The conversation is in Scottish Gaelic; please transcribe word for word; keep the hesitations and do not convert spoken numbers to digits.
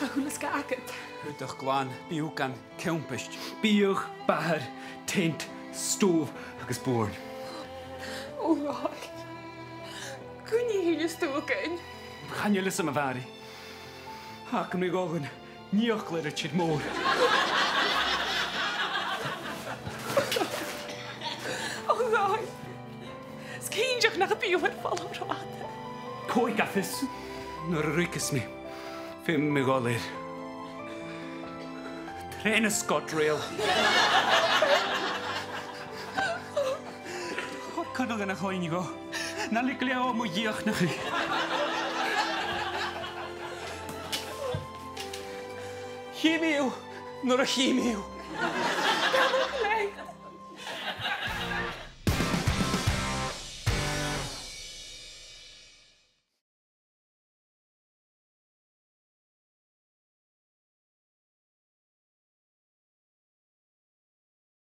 A h-uile sgath agad. Aodach glan, biadh, gun ceann-pist. Biadh, bathar, teant, stòbh agus bùrn. Ò, a Dhòmhnaill. Cuin a thilleas tu thugainn? Chan eil fhios agam, a Mhàiri. Tha agam ri dhol dhan ìocsailear a' tilleadh mòr. Ò, a Dhòmhnaill. 'S cinnteach nach bi thu air falbh ro fhada. Cò aig a tha fios? Nuair a ruigeas mi, feumaidh mi dhol air trèana ScotRail. Cuir cuideigin a chloinn dhomh. Nan leig leotha mo dhìochuimhneachadh. Chì mi thu nuair a chì mi thu.